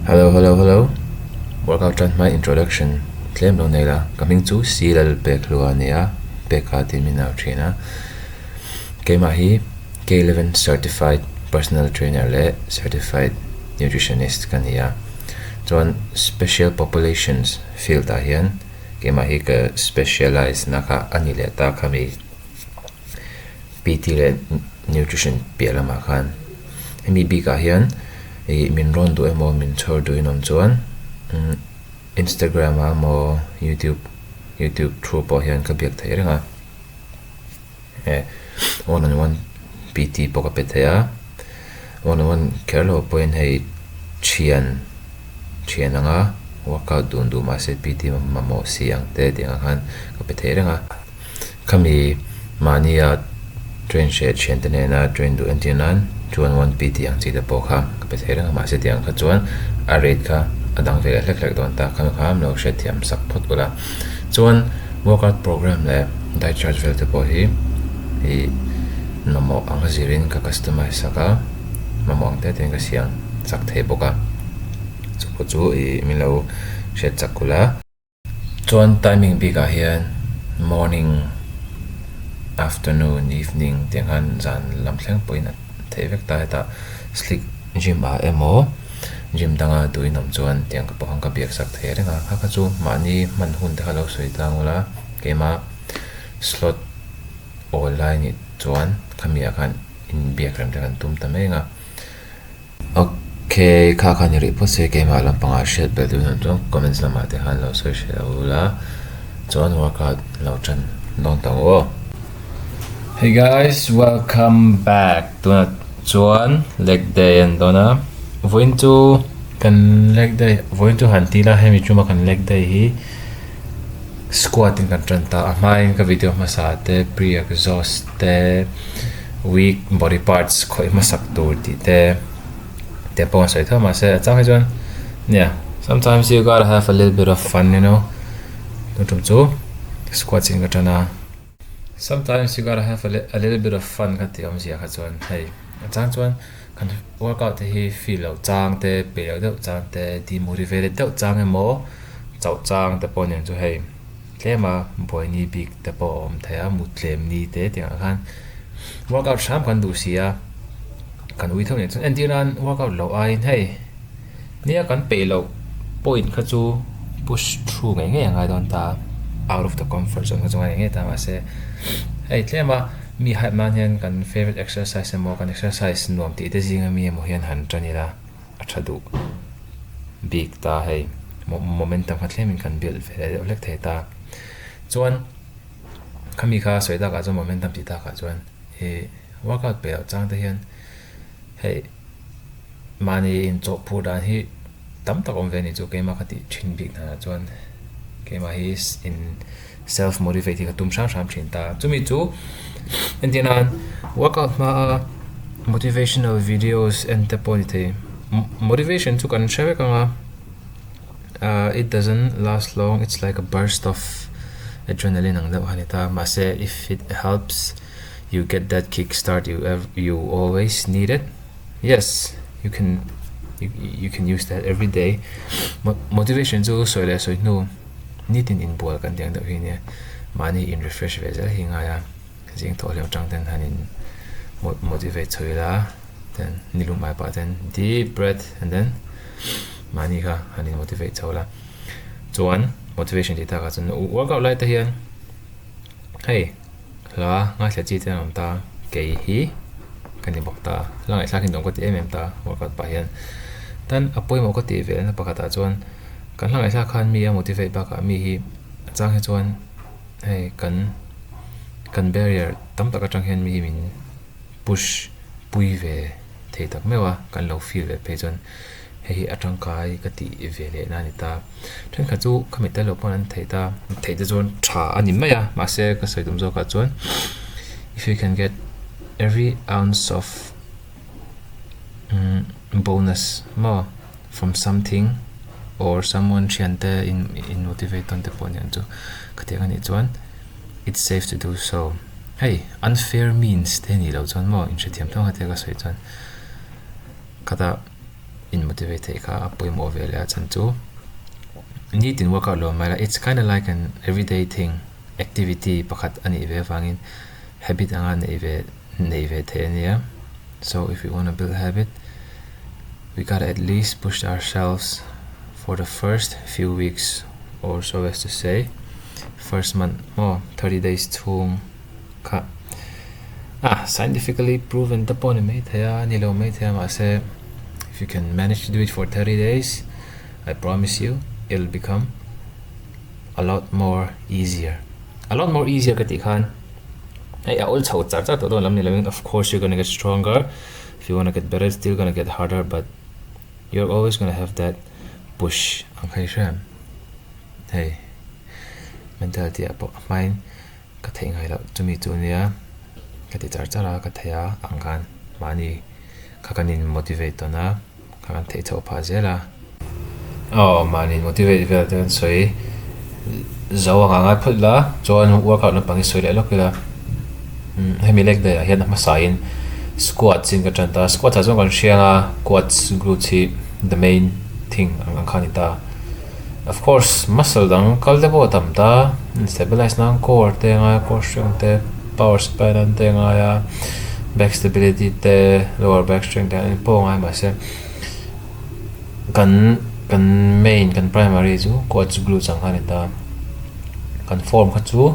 Hello hello hello workout tan hma introduction tlem lo nei la ka hming chu C Lalpekhlua a ni a Peka tih min au thin a keimah hi K eleven certified personal trainer leh certified nutritionist ka ni a chuan special populations field ah hian keimah hi ka specialize na kha a ni leh ta khami PT leh nutrition piah lamah khan hemi bikah hian ih min rawn duh emaw min chhawr duh in awm chuan Instagram ah emaw youtube youtube through pawh hian ka biak theih reng a eh one on one PT pawh ka pe thei a one on one kher lo pawhin hei thian thian anga workout dun duh mahse PT mamawh si ang te tih ang khan ka pe thei reng a. Khami mahnia train hreh thiante nena train duh entir nan two and one PT ang chi te pawh kha ka pe thei reng a, mahse tiang kha chuan a rate kha a dang ve leh hlek hlek dawn ta, khami kha lo hriatthiam sak phawt ula. Chuan workout program leh diet chart vel te pawh hi ih mamawh ang a zirin ka customize sak a, mamawh ang te tein ka siam chak thei bawk a, chu pawh chu ih min lo hriat chak ula. Chuan timing bikah hian morning, afternoon, evening tih ang khan zan lam thleng pawhin a theih vek ta hetah slick gym ah emaw gym danga duh in awm chuan tiang ka pawh khan ka biak sak thei reng a, kha kha chu mahni hman hun te kha lo sawi tlang ula keimah slot awl lai nih chuan khami ah khan inbiak rem te kan tum ta mai ang a. Ok, kha kha ni rih phawt se keimah lampangah hriat belh duh hnuah chuan comments lamah te khan lo sawi hreh lo ula chuan workout lo tan dawn ta ang aw. Hey guys, welcome back tunah chuan leg day an dawn a vawiin chu kan leg day vawiin chu han ti ila hemi chuma kan leg day hi squat in kan tan ta a hmain ka video hmasa te pre exhaust te weak body parts khawih hmasak tur tih te te pawh an sawi tho mahse a chang hi chuan nia sometimes you gotta have a little bit of fun you know tun tum chu squats in ka tan a sometimes you gotta have a little bit of fun ka tih awmzia kha chuan hei a chang chuan kan workout te hi feel loh chang te peih loh deuh chang te demotivated deuh chang emaw chauh chang te pawh nen chu hei. Tlema buaini bik te pawh a awm thei a, mut tlem ni te tih ang khan workout hram kan duh si a, kan ui theuh nen chuan entir nan workout loh aiin hei nia kan peih loh point kha chu push through ngei ngei a ngai dawn ta, out of the comfort zone kha chu ngai ngei ngei ta mahse hei tlema mi hype nan hian kan favourite exercise emaw kan exercise nuam tih te zinga mi emaw hian han tan ila. a tha duh bik ta hei momentum kha thlem in kan build ve leh deuh hlek thei ta chuan khami kha sawi takah chuan momentum tih takah chuan ih workout peih loh chang te hian hei mahni inchawh phur dan hi tam tak awm ve a ni chu keimah ka tih thin bik danah chuan keimah hi in self motivate hi ka tum hrang hrang thin ta chumi chu entir nan workout hmaa motivational videos en te pawh a ni thei motivation chu kan hre vek ang a ah it doesn't last long it's like a burst of adrenaline ang deuh a ni ta mahse if it helps you get that kick start you you always need it yes you can you can use that everyday motivation chu sawi leh sawi hnu. Nitin inbual kan tih ang deuh hi nia mahni in refresh ve zel hi ngai a, zing thawh hleuh atang ten han in motivate chho ila then nilum ai pah ten deep breath and then mahni kha han in motivate chho la chuan motivation tih takah chuan workout lai te hian hei hla ngaithla chi te an awm ta kei hi ka ni bawk ta hla ngaihthlak hi nuam ka ti em em ta workout pah hian tan a pawimawh ka tih ve na pakhatah chuan. Kan hla ngaihthlak khan mi a motivate bakah mi hi a chang hi chuan hei kan kan barrier tam tak atang hian mi hi min push pui ve thei tak meuh a, kan lo feel ve phei chuan hei hi a tangkai ka tih ve leh na a ni ta. Thenkhat chu khami tel lo pawn an theih ta. Theih te chuan tha a ni mai a, mahse ka sawi tum zawkah chuan if you can get every ounce of bonus maw. From something or someone thiante in in motivate tawn te pawh aniang chu khatiang anih chuan it's safe to do so hei unfair means te anih loh chuan maw inhrethiam thlawng khatia ka sawi chuan khatah In motivate theih kha a pawimawh ve leh a chhan chu nitin workout lo mai la it's kind of like an everyday thing activity pakhat a nih ve avangin habit anga neih ve neih ve theih a nia so if you wanna build habit we gotta at least push ourselves for the first few weeks or so as to say first month maw 30 days chhung kha ah scientifically proven te pawh a ni maithei a ni lo maithei a mahse if you can manage to do it for 30 days I promise you it'll become a lot more easier a lot more easier ka tih khan hei a awl chho char char tawh dawn lam ni lovin of course you're gonna get stronger if you wanna get better it's still gonna get harder but you're always gonna have that push ang kha i hria em hei mentality ah pawh a hmain Ka theih ngai loh chumi chu nia ka ti char char a, ka thei a ang khan mahni kha kan in motivate tawn a, kha kan theih chhoh phah zel a. Aw mahni in motivate vel te kan sawi zo ang a ngai phawt la chuan workout lampang hi sawi leh lawk ila hemi leg day ah hian a hmasa in squats in ka tan ta a, squats ah chuan kan hriang a quads glutes hi the main thing ang kha a ni ta. Of course muscle dang kal te pawh a tam ta, stabilize nan core te a ngai a, core strength te, power supply nan te a ngai a, back stability te, lower back strength te an pawh a ngai mahse kan kan main kan primary chu quads glutes ang kha a ni ta, kan form kha chu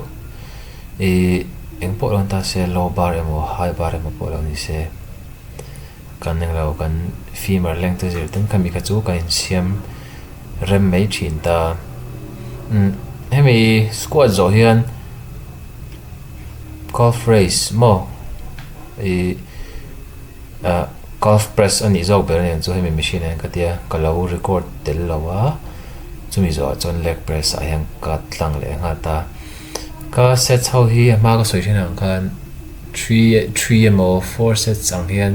ih eng pawh lo ni ta se low bar emaw high bar emaw pawh lo ni se. Kan englo kan femur length a zir ten khami kha chu kan insiam rem mai thin ta. Umm hemi squat zawh hian calf raise maw ih ah calf press a nih zawk ber a ni ang chu hemi machine ah hian ka tia ka lo record tel lo a chumi zawhah chuan leg press ah hian ka tlang leh nghal ta. Ka sets ho hi a hma ka sawi thin ang khan 3 emaw 4 sets ang hian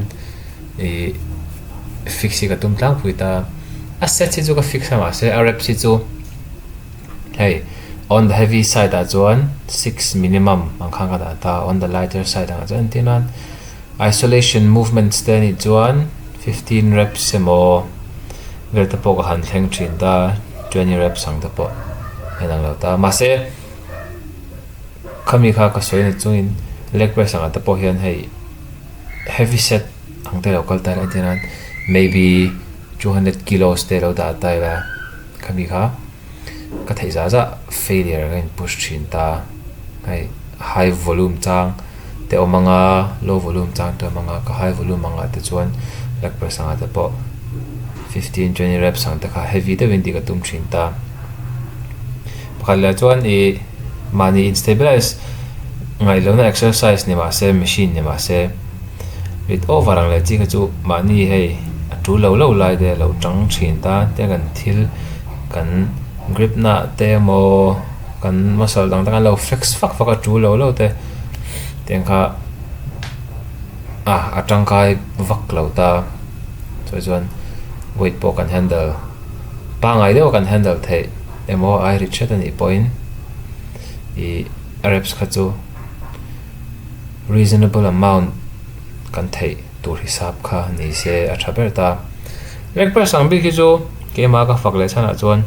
ih fix hi ka tum tlangpui ta a sets hi chu ka fix a mahse a reps hi chu hei on the heavy side ah chuan 6 minimum ang khan ka dah ta on the lighter side ah chuan entir nan isolation movements te anih chuan 15 reps emaw vel te pawh ka han thleng thin ta 20 reps ang te pawh a inang lo ta mahse. Khami kha ka sawi na chungin leg press angah te pawh hian hei heavy set ang te lo kal ta ila entir nan maybe 200 kilos te lo dah ta ila khami kha ka theih zah zah failure ka in push thin ta hei high volume chang te awm anga low volume chang te awm anga ka high volume angah te chuan leg press angah te pawh 15 20 reps ang te kha heavy deuhin tih ka tum thin ta. Pakhat leh chuan ih mahni in stabilize ngaih lohna exercise ni mah se machine ni mah se rit over ang leh chi kha chu mahni hei a tul lo lo lai te a lo tang thin ta te kan thil kan grip na te emaw kan muscle dang te khan lo flex fak fak a tul lo lo te tiang kha ah a tangkai vak lo ta chuan chuan weight pawh kan handle pangngai deuh a kan handle theih. Emaw ai ri hret anih pawhin ih a reps kha chu reasonable amount kan theih tur hisap kha ni se a tha ber ta. Leg press ang bik hi chu keimah ka fak leh chhanah chuan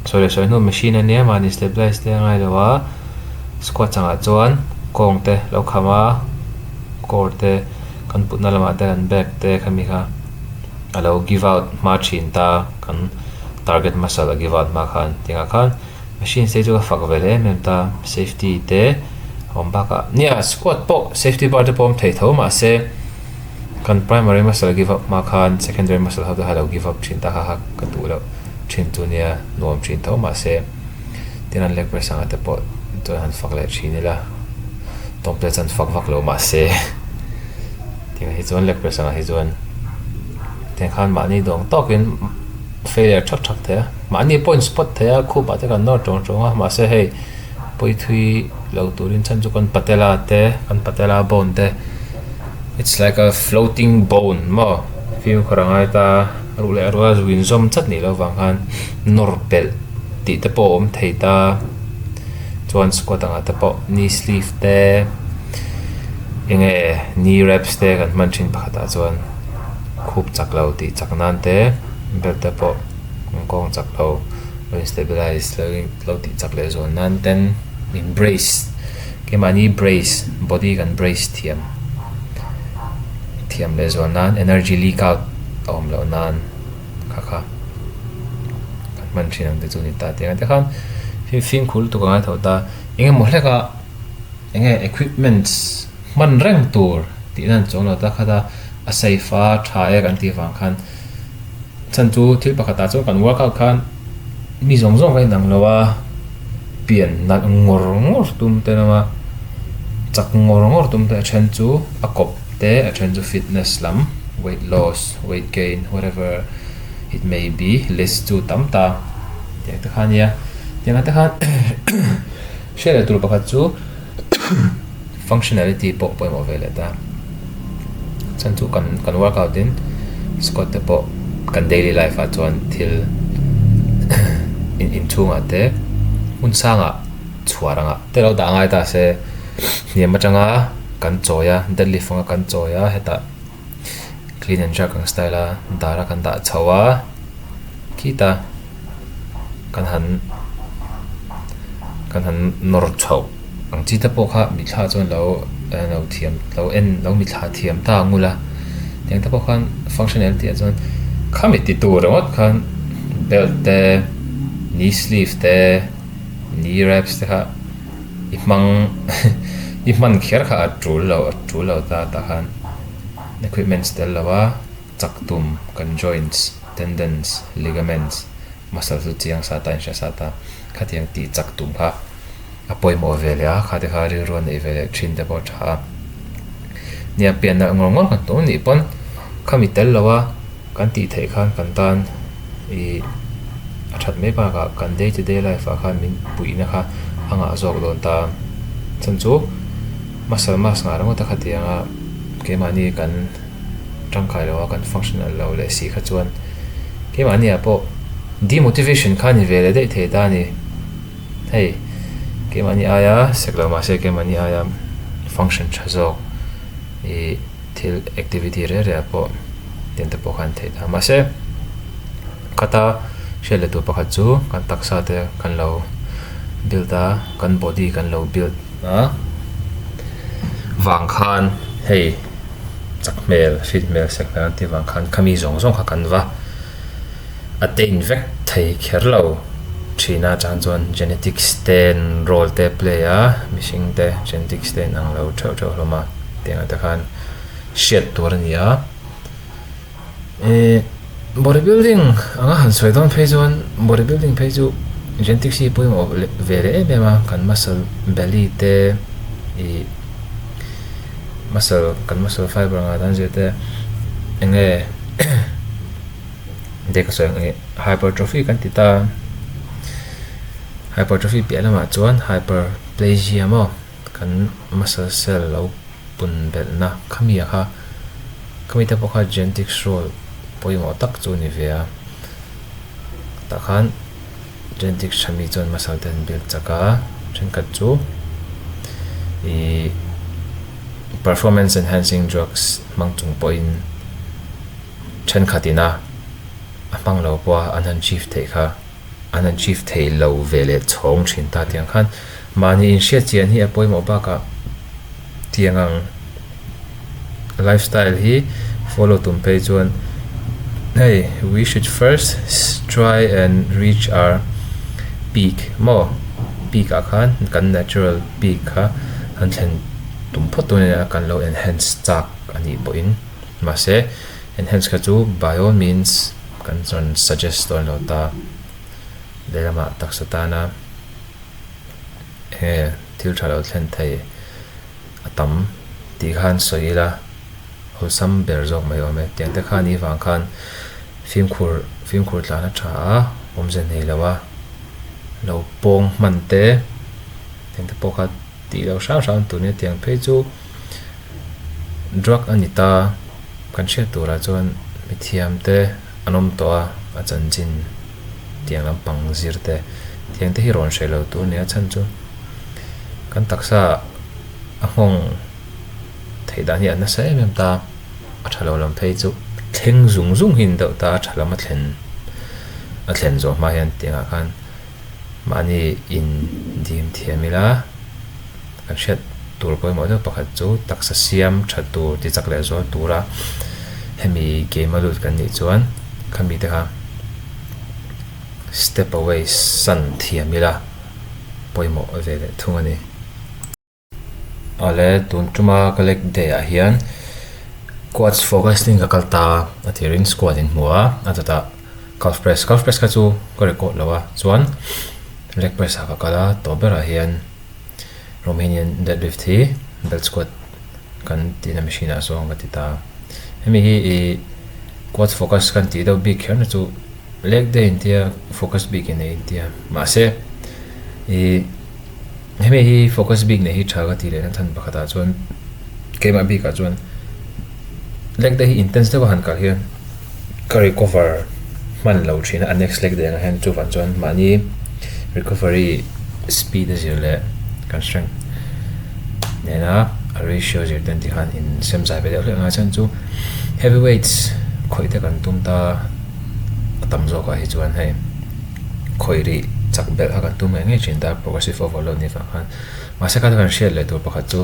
sawi leh sawi hnu machine a nia mahni stabilize te a ngai lo a, squat changah chuan kawng te lo kham a, core te kan putna lamah te kan back te khami kha a lo give out hma thin ta kan. Target muscle a give out hma khan tingah khan machine te chu a fak ve leh em em ta safety te a awm bakah nia squat pawh safety bar te pawh a awm thei tho mahse kan primary muscle a give up hma khan secondary muscle ho te kha a lo give up thin ta kha kha ka duh loh thin chu nia nuam thin tho mahse tin an leg press ang ah te pawh chuan han fak leh thin ila tawngte chuan fak vak lo mahse tingah hi chuan leg press ang ah hi chuan tiang khan mahni dawng tawkin. Failure thak thak thei a, mahni pawh in spot thei a, khup ah te kan nawr tawng tawng a, mahse hei pawi thui lo turin chhan chu kan patella te kan patella bone te it's like a floating bone maw fimkhur a ngai ta ruh leh ruh a zu inzawm chat nih loh vang khan nawr pelh tih te pawh a awm thei ta chuan squat ang ah te pawh knee sleeve te eng nge knee wraps te kan hman thin pakhat ah chuan. Khup chak lo tih chak nan te belt te pawh kawng chak lo lo in stabilize lo in lo tih chak leh zual nan ten in brace keimahni brace body kan brace thiam thiam leh zual nan energy leak out a awm loh nan kha kha kan hman thin ang te chu a ni ta tiang te khan fimkhur lutuk a ngai tho ta eng emaw hlek a eng nge equipments hman reng tur tih nan chuang lo ta khat a a safe a tha e kan tih vang khan chhan chu thil pakhat ah chuan kan workout khan mi zawng zawng ka inang lo a pian nalh ngawr ngawr tum te lama chak ngawr ngawr tum te a then chu a kawp te a then chu fitness lam weight loss weight gain whatever it may be list chu tam ta tiang te kha a nia tiang ah te khan hriat leh tur pakhat chu. Functionality pawh pawimawh ve leh ta. Chhan chu kan kan workout in squat te pawh kan daily life ah chuan thil in inchhungah te hmun sangah chhuar angah te lo dah ngai ta se hniam atanga kan chawi a deadlift anga kan chawi a hetah clean and jerk ang style a dar a kan dah chho a khita kan han kan han nawr chhoh ang chi te pawh kha mithla chuan lo lo thiam lo en lo mithla thiam ta ang ula tiang te pawh khan functional tih ah chuan khami ti tur ringawt khan belt te knee sleeve te knee wraps te kha i hmang i hman kher kha a tul lo a tul lo ta tah khan equipments tel lo a chak tum kan joints tendons ligaments muscle chu chiang sa ta inhria sa ta khatiang tih chak tum kha a pawimawh ve leh a kha te kha rilru a neih ve leh thin te pawh a tha a nia pian nalh ngawr ngawr kan tum anih pawn khami tel lo a kan tih theih khan kan tan ih a that mai bakah kan day to day life ah khan min puihna kha a ngah zawk dawn ta chhan chu muscle mass ngah ringawt a khatiang a keimahni kan tangkai lo a kan functional lo leh si kha chuan keimahni ah pawh demotivation kha a ni ve leh daih thei ta a ni hei keimahni aia sek lo mahse keimahni aia function tha zawk ih thil activity reh reh ah pawh ten te pawh khan theih ta mahse khata hriat leh tur pakhat chu kan taksa te kan lo build a kan body kan lo build a vang khan hei chak hmel fit hmel sek hmel an tih vang khan khami zawng zawng kha kan va attain vek thei kher lo thin a chang chuan genetics te role te play a mihring te genetics te inang lo theuh theuh hlawm a tiang ah te khan hriat tur a ni a ehh body building anga han sawi dawn phei chuan body building phei chu genetics hi pawimawh ve leh em em a kan muscle belly te ih muscle kan muscle fiber ang ah tan zir te eng nge de ka sawi ang ih hypertrophy kan ti ta hypertrophy piah lamah chuan hyperplasia maw kan muscle cell lo pun belhna khami ah kha khami te pawh kha genetics role pawimawh tak chu a ni ve a tah khan genetics tha mi chuan muscle te an build chak a thenkhat chu ih performance enhancing drugs hmang chung pawhin thenkhat ina a hmang lo pawh a an han achieve theih kha an han achieve thei lo ve leh chhawng thin ta tiang khan mahni inhriat chian hi a pawimawh bakah tiang ang lifestyle hi follow tum phei chuan hei we should first try and reach our peak maw peak ah khan kan natural peak kha han thlen tum phawt tur a ni a kan lo enhance chak a nih pawhin mahse enhance kha chu by all means kan rawn suggest dawn lo ta lehlamah taksa tana enge thil tha lo thlen thei a tam tih khan sawi ila awlsam ber zawk mai awm e tiang te kha nih vang khan fimkhur fimkhur tlan a tha a awmze nei lo a lo pawng hman te tiang te pawh kha tih loh hrang hrang tur nia tiang phei chu drug a ni ta kan hriat turah chuan mithiam te an awm tawh a a chanchin tiang lampang zir te tiang te hi rawn hreh lo tur a ni a chhan chu kan taksa a nghawng theih dan hi a nasa em em ta a tha lo lam phei chu thleng zung zung hi a ni deuh ta a tha lam a thlen a thlen zawh hma hian tiangah khan mahni in dim thiam ila kan hriat tur pawimawh deuh pakhat chu taksa siam tha tur ti chak leh zual tura hemi game a lut kan nih chuan khami te kha step away san thiam ila pawimawh ve leh thung a ni. Awle tun tuma ka leg day ah hian quads focus in ka kal ta a tirin squat in hmu a a chutah calf press calf press kha chu ka record lo a chuan leg press ah ka kal a tawp berah hian Romanian deadlift hi belt squat kan tihna machine ah sawn ka ti ta hemi hi ih quads focus kan tih deuh bik kher na chu leg day intia focus bik in nei intia mahse ih. Hemi hi focus bik nei hi tha ka tih lehna than pakhatah chuan keimah bikah chuan leg day hi intense deuha han kal hian ka recover hman lo thin a a next leg day ang hian chuvang chuan mahni recovery speed a zir leh kan strength nena a ratio zir te an tih khan in sem zai ve deuh hlek ang a chhan chu heavy weights khawih te kan tum ta a tam zawkah hi chuan hei. Khawih rih chak belh kha kan tum ngei ngei thin ta progressive overload ni vang khan. Mahse kha kan hriat leh tur pakhat chu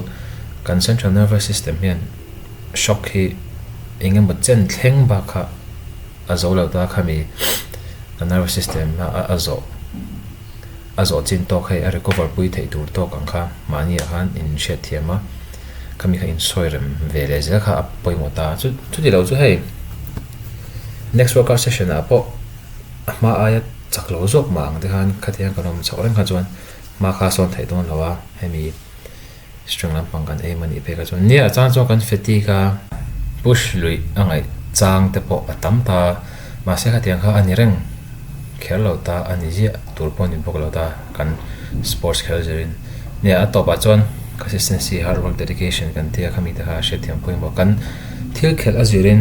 kan central nervous system hian shock hi eng emaw chen thleng bak kha a zo lo ta khami kan nervous system a a zawh a zawh chin tawk hei a recover pui theih tur tawk ang kha mahni ah khan in hriat thiam a khami kha insawi rem ve leh zel kha a pawimawh ta chu chuti lo chu hei next workout session ah pawh. A hma aia chak lo zawk mah ang te khan khatiang kan awm chhoh reng kha chuan hma kha a sawn theih dawn lo a, hemi string lampang kan aim a nih phei kha chuan nia chang chuan kan fatigue a push luih a ngaih chang te pawh a tam ta mahse khatiang kha a ni reng kher lo ta a ni ziah tur pawh a ni bawk lo ta kan sports kher zirin nia a tawpah chuan consistency hard work dedication kan tia khami te kha a hriatthiam pawimawh kan. Thil khelh a zirin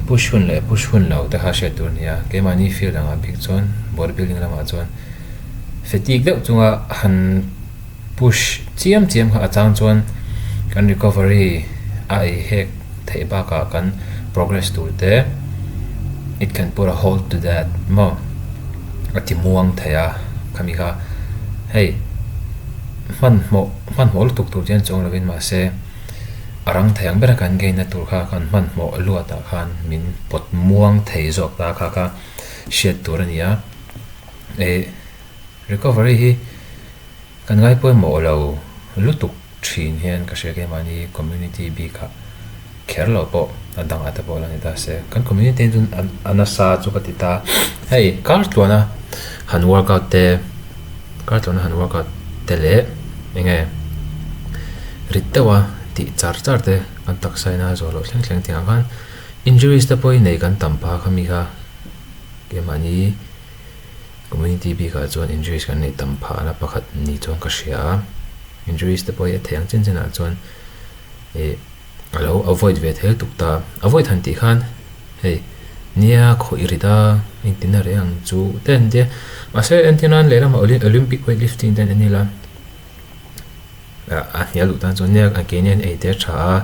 push hun leh push hun lo te kha hriat tur a ni a, keimahni field angah bik chuan body building lamah chuan fatigue deuh chunga han push chiam chiam kha a chang chuan kan recovery a ei hek theih bakah kan progress tur te it can put a hold to that maw a ti muang thei a khami kha hei hmanhmawh hmanhmawh lutuk tur chian chuang lovin mahse. A rang thei ang bera kan gain na tur kha kan hmanhmawh luatah khan min pawt muang thei zawk ta kha kha hriat tur a ni a. Ih recovery hi kan ngai pawimawh lo lutuk thin hian ka hria keimahni community bikah kher lo pawh a dangah te pawh la ni ta se. Kan community hi chuan a nasa chu ka ti ta. Hei kar tluana han workout te kar tluana han workout te leh eng nge rit deuha tih char char te kan taksa in a zawh loh thleng thleng tih ang khan injuries te pawh hi nei kan tam phah khami kha keimahni community bikah chuan injuries kan neih tam phah na pakhat ni chuan ka hria a injuries te pawh hi a theih ang chin chin ah chuan ih a lo avoid ve thei lutuk ta avoid han tih khan hei nia khawih rit a engtin a reh ang chu te an tia mahse entir nan lehlamah olympic weightlifting te an en ila. A hnial duh tan chuan nia an keini an ei te a tha a,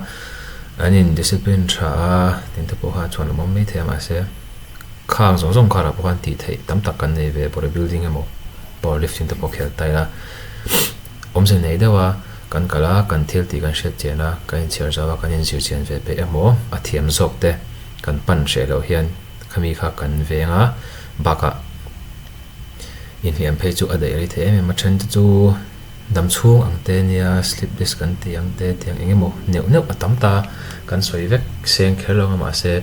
an in discipline tha a tin te pawh kha chuan a awm mai thei a mahse khang zawng zawng karah pawh khan tih theih tam tak kan nei ve body building emaw power lifting te pawh khel ta ila awmze nei deuh a kan kal a kan thil tih kan hriat chian a kan inchhiar zau a kan inzir chian ve peih emaw a thiam zawk te kan pan hreh loh hian khami kha kan veng a bakah inhliam phei chu a daih rei thei em em a then te chu. Dam chhung ang te nia slip disc kan tih ang te tiang eng emaw neuh neuh a tam ta kan sawi vek seng kher lo ang a mahse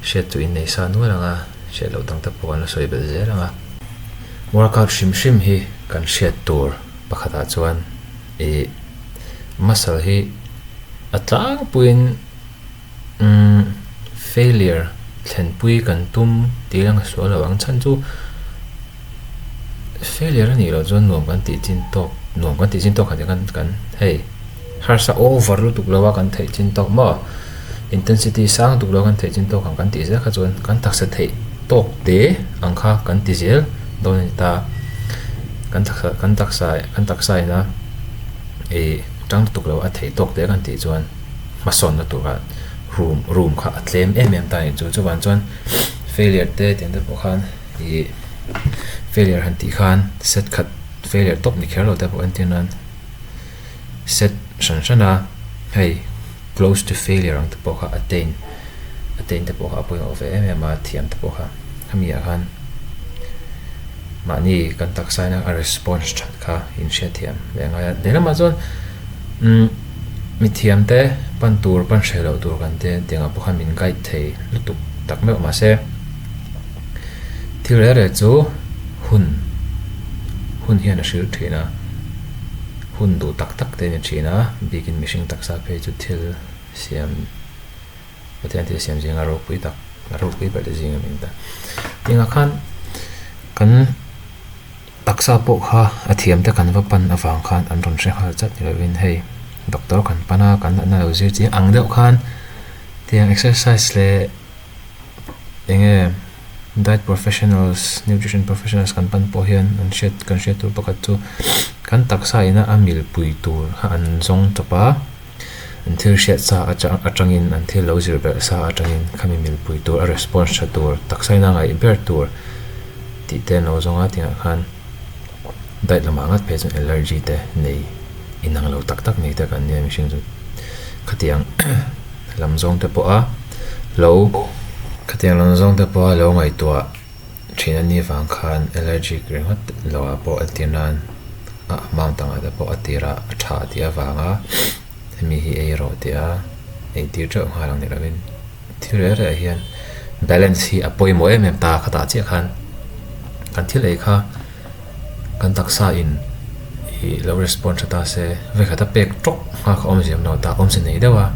hriat chu innei sa nual ang a hriat loh dang te pawh kan la sawi belh zel ang a. Workout hrim hrim hi kan hriat tur pakhatah chuan ih muscle hi a tlangpuiin umm failure thlenpui kan tum tih lang a sual lo ang chhan chu failure a nih loh chuan nuam kan tih chin tawk nuam kan tih chin tawk khat kan kan hei harsa over lutuk lo a kan theih chin tawk maw intensity sang tuk lo kan theih chin tawk ang kan tih zel kha chuan kan taksa theih tawk te ang kha kan ti zel dawn a ni ta kan taksa kan taksa kan taksa ina ih tang lutuk lo a theih tawk te kan tih chuan. Hmasawnna tura Room room kha a tlem em em ta a nih chu. Chuvang chuan failure te tih ang te pawh khan ih failure han tih khan set khat failure tawp ni kher lo te pawh entir nan set hran hran a hei close to failure ang te pawh kha attain attain te pawh kha a pawimawh ve em em a thiam te pawh kha khami ah khan mahni kan taksa ina a response that kha inhriatthiam leh a ngai a lehlamah chuan umm. Mithiam te pan tur pan hreh loh tur kan te tiangah pawh khan min guide thei lutuk tak meuh mahse thil reh reh chu hun hun hian a hrilh thin a hun duh tak tak te a ni thin a bikin mihring taksa phei chu thil siam Pathian thil siam zinga ropui tak a ropui ber te zinga min ta tiangah khan kan. Taksa pawh kha a thiam te kan va pan avang khan an rawn hre nghal chat ni lovin hei doctor kan pan a kan natna lo zir chiang ang deuh khan tiang exercise leh eng nge diet professionals nutrition professionals kan pan pawh hian an hriat kan hriat tur pakhat chu kan taksa ina a milpui tur kha an zawng tawp a an thil hriat sa atangin an thil lo zir belh sa atangin khami milpui tur a response tha tur taksa ina ngaih ber tur. Tih te an lo zawng a tihah khan diet lamah ngat phei chuan allergy te nei inang lo tak tak nei te kan nia mihring chu khatiang lam zawng te pawha lo khatiang lam zawng te pawha lo ngaihtuah thin a nih vang khan allergic ringawt lo ah pawh entir nan a amount ang ah te pawh a tirah a tha tih avanga hemi hi ei rawh tia eitir teuh nghal ang ni lovin. Thil reh reh ah hian balance hi a pawimawh em em ta khatah chiah khan kan thil ei kha kan taksa in ih lo respond tha ta se vekhat a pek tawk nghal kha awmzia awm lo ta awmze nei deuh a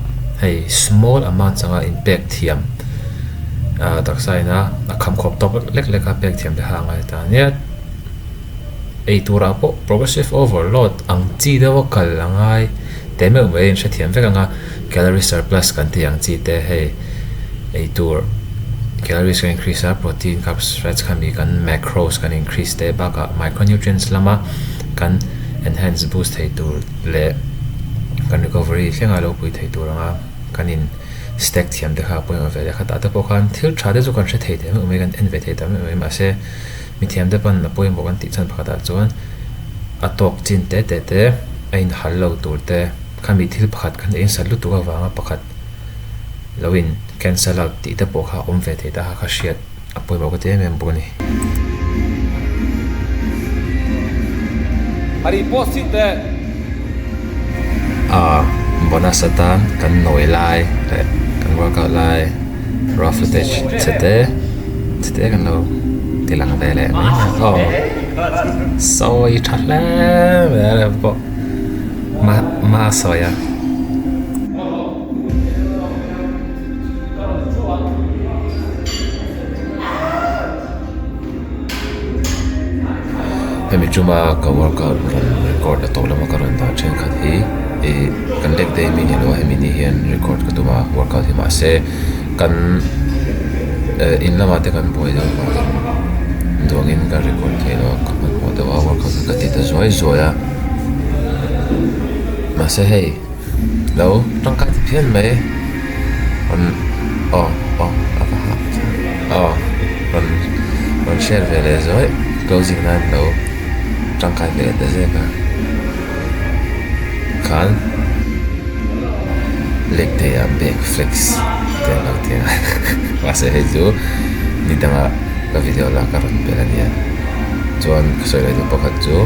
hei small amount changa in pek thiam ah taksa ina a kham khawp tawk lek lek a pek thiam te kha a ngai ta nia ei turah pawh progressive overload ang chi deuh a kal a ngai teh meuh mai a inhrethiam vek ang a. Calorie surplus kan tih ang chi te hei ei tur calories kan increase a protein carbs fats khami kan macros kan increase te bakah micronutrients lama kan enhance boost thei tur leh kan recovery thlenga lo pui thei tur anga kan in stack thiam te kha a pawimawh ve leh khatah te pawh khan thil tha te chu kan hre thei teh meuh mai kan en ve thei ta meuh mai mahse mithiam te pawn a pawimawh kan tih chhan pakhatah chuan a tawk chin te te te a inhal lo tur te. Khami thil pakhat kan ei sat lutuk avanga pakhat lo in cancel out tih te pawh kha a awm ve thei ta kha ka hriat a pawimawh ka ti em em bawk a ni. A bonus atan kan nawi lai leh kan workout lai raw footage chhe te chhe te kan lo ti lang ve leh mai mai aw sawi tha hle mai a pawh. Ma sawi a. Hemi tuma ka workout rawn record a tawh lama ka rawn dah thenkhat hi ih kan leg day mi ni lo a hemi ni hian record ka tum a workout hi mahse kan eh in lamah te kan buai deuh avangin duangin ka record thei lo a ka hmanhmawh deuh a workout ka ti ta zuai zuai a. Mahse hei lo tangkai ti phian mai rawn aw aw a va hah aw rawn rawn share ve leh zuai closing nan lo tangkai ve leh ta zek a khan leg day ah bag flex te an lo ti a mahse hei chu ni dangah ka video lak a rawn belh a nia chuan ka sawi leh duh pakhat chu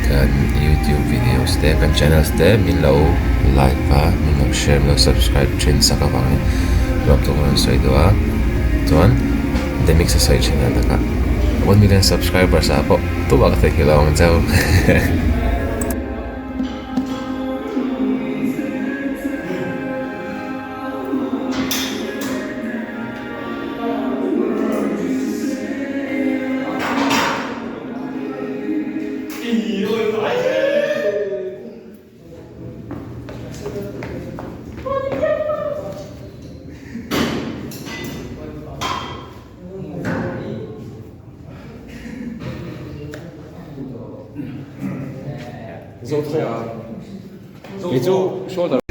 kan youtube videos te kan channels te min lo like a min lo share min lo subscribe thin sak avangin lawmthu ka rawn sawi duh a chuan the mix a sawi thin a takah 1 million subscribers ah pawh tumah ka theihnghilh lo ang cheu. Kei chu shoulder.